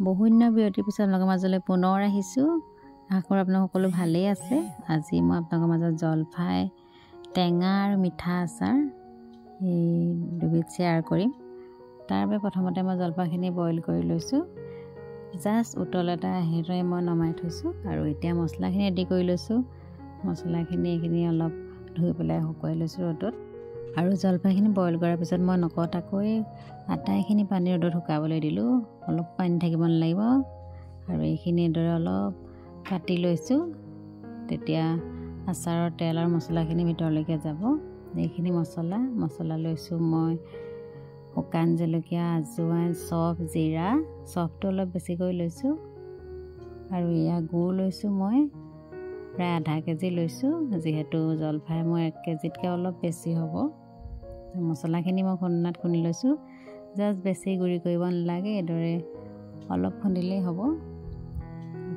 বহুদিনৰ বিৰতিৰ পিছত আপোনালোকৰ মাজলৈ পুনৰ আহিছোঁ। আশা কৰোঁ আপোনালোক সকলো ভালেই আছে। আজি মই আপোনালোকৰ মাজত জলফাই টেঙা আৰু মিঠা আচাৰ এই দুবিধ শ্বেয়াৰ কৰিম। তাৰ বাবে প্ৰথমতে মই জলফাইখিনি বইল কৰি লৈছোঁ। জাষ্ট উতল এটা আহিলে মই নমাই থৈছোঁ। আৰু এতিয়া মছলাখিনি ৰেডি কৰি লৈছোঁ। মছলাখিনি এইখিনি অলপ ধুই পেলাই শুকুৱাই লৈছোঁ ৰ'দত। আৰু জলফাইখিনি বইল কৰাৰ পিছত মই নকটাকৈ আটাইখিনি পানী ৰ'দত শুকাবলৈ দিলোঁ। অলপ পানী থাকিব নালাগিব। আৰু এইখিনি এইদৰে অলপ কাটি লৈছোঁ, তেতিয়া আচাৰৰ তেল আৰু মছলাখিনি ভিতৰলৈকে যাব। এইখিনি মছলা লৈছোঁ মই শুকান জলকীয়া, আজোৱাইন, চফ, জিৰা। চফটো অলপ বেছিকৈ লৈছোঁ। আৰু এয়া গুড় লৈছোঁ মই প্ৰায় আধা কেজি লৈছোঁ, যিহেতু জলফাই মোৰ 1 কেজিতকৈ অলপ বেছি হ'ব। মছলাখিনি মই খুন্দনাত খুন্দি লৈছোঁ। জাষ্ট বেছি গুড়ি কৰিব নালাগে, এইদৰে অলপ খুন্দিলেই হ'ব।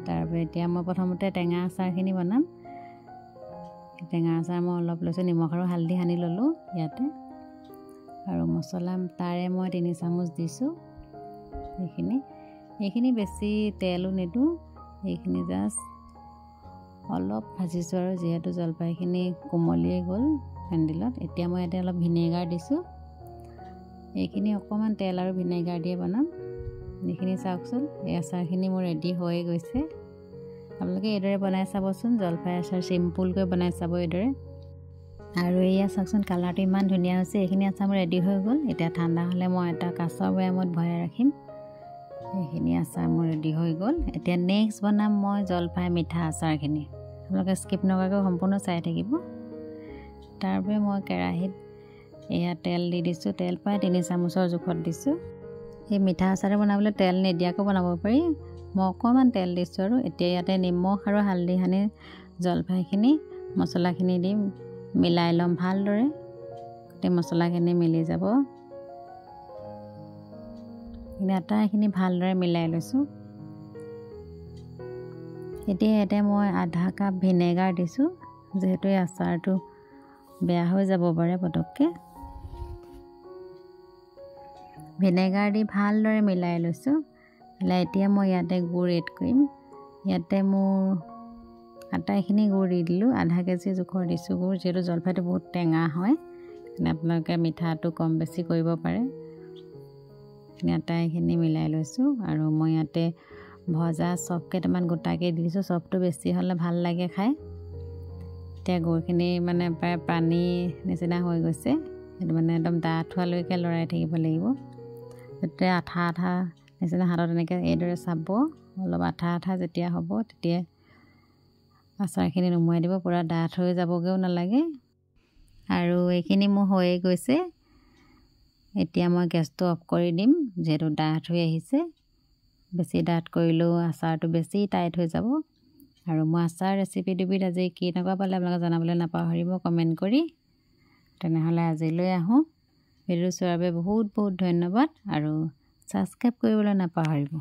তাৰপৰা এতিয়া মই প্ৰথমতে টেঙা আচাৰখিনি বনাম। টেঙা আচাৰ মই অলপ লৈছোঁ, নিমখ আৰু হালধি সানি ল'লোঁ ইয়াতে। আৰু মছলা তাৰে মই 3 চামুচ দিছোঁ। এইখিনি বেছি তেলো নিদিওঁ, এইখিনি জাষ্ট অলপ ভাজিছোঁ। আৰু যিহেতু জলফাইখিনি কোমলিয়ে গ'ল হেন্দিলত, এতিয়া মই ইয়াতে অলপ ভিনেগাৰ দিছোঁ। এইখিনি অকণমান তেল আৰু ভিনেগাৰ দিয়ে বনাম। এইখিনি চাওকচোন, এই আচাৰখিনি মোৰ ৰেডি হৈয়ে গৈছে। আপোনালোকে এইদৰে বনাই চাবচোন, জলফাই আচাৰ চিম্পুলকৈ বনাই চাব এইদৰে। আৰু এয়া চাওকচোন, কালাৰটো ইমান ধুনীয়া হৈছে। এইখিনি আচাৰ মোৰ ৰেডি হৈ গ'ল। এতিয়া ঠাণ্ডা হ'লে মই এটা কাঁচৰ বৈয়ামত ভৰাই ৰাখিম। এইখিনি আচাৰ মোৰ ৰেডি হৈ গ'ল। এতিয়া নেক্সট বনাম মই জলফাই মিঠা আচাৰখিনি। আপোনালোকে স্কিপ নকৰাকৈ সম্পূৰ্ণ চাই থাকিব। তাৰবাবে মই কেৰাহীত এয়া তেল দি দিছোঁ। তেল প্ৰায় 3 চামুচৰ জোখত দিছোঁ। এই মিঠা আচাৰটো বনাবলৈ তেল নিদিয়াকৈ বনাব পাৰি। মই অকণমান তেল দিছোঁ। আৰু এতিয়া ইয়াতে নিমখ আৰু হালধি সানি জলফাইখিনি মছলাখিনি দি মিলাই ল'ম ভালদৰে। গোটেই মছলাখিনি মিলি যাব। আটাইখিনি ভালদৰে মিলাই লৈছোঁ। এতিয়া ইয়াতে মই আধা কাপ ভিনেগাৰ দিছোঁ, যিহেতু এই আচাৰটো বেয়া হৈ যাব পাৰে পটককৈ। ভিনেগাৰ দি ভালদৰে মিলাই লৈছোঁ। মিলাই এতিয়া মই ইয়াতে গুড় এড কৰিম। ইয়াতে মোৰ আটাইখিনি গুড় দি দিলোঁ। আধা কেজি জোখৰ দিছোঁ গুড়, যিহেতু জলফাইটো বহুত টেঙা হয়, সেইকাৰণে আপোনালোকে মিঠাটো কম বেছি কৰিব পাৰে। আটাইখিনি মিলাই লৈছোঁ। আৰু মই ইয়াতে ভজা চফ কেইটামান গোটাকৈ দি দিছোঁ। চফটো বেছি হ'লে ভাল লাগে খাই। এতিয়া গুড়খিনি মানে প্ৰায় পানী নিচিনা হৈ গৈছে। সেইটো মানে একদম ডাঠ হোৱালৈকে লৰাই থাকিব লাগিব। তেতিয়া আঠা আঠা নিচিনা হাতত এনেকৈ এইদৰে চাব, অলপ আঠা আঠা যেতিয়া হ'ব তেতিয়া আচাৰখিনি নুমুৱাই দিব। পূৰা ডাঠ হৈ যাবগৈও নালাগে। আৰু এইখিনি মোৰ হৈয়ে গৈছে। এতিয়া মই গেছটো অফ কৰি দিম, যিহেতু ডাঠ হৈ আহিছে। বেছি ডাঠ কৰিলেও আচাৰটো বেছি টাইট হৈ যাব। আৰু মই আচাৰ ৰেচিপি দুবিধ আজি কেনেকুৱা পালে আপোনালোকে জনাবলৈ নাপাহৰিব কমেণ্ট কৰি। তেনেহ'লে আজিলৈ আহোঁ। ভিডিঅ'টো চোৱাৰ বাবে বহুত বহুত ধন্যবাদ আৰু ছাবস্ক্ৰাইব কৰিবলৈ নাপাহৰিব।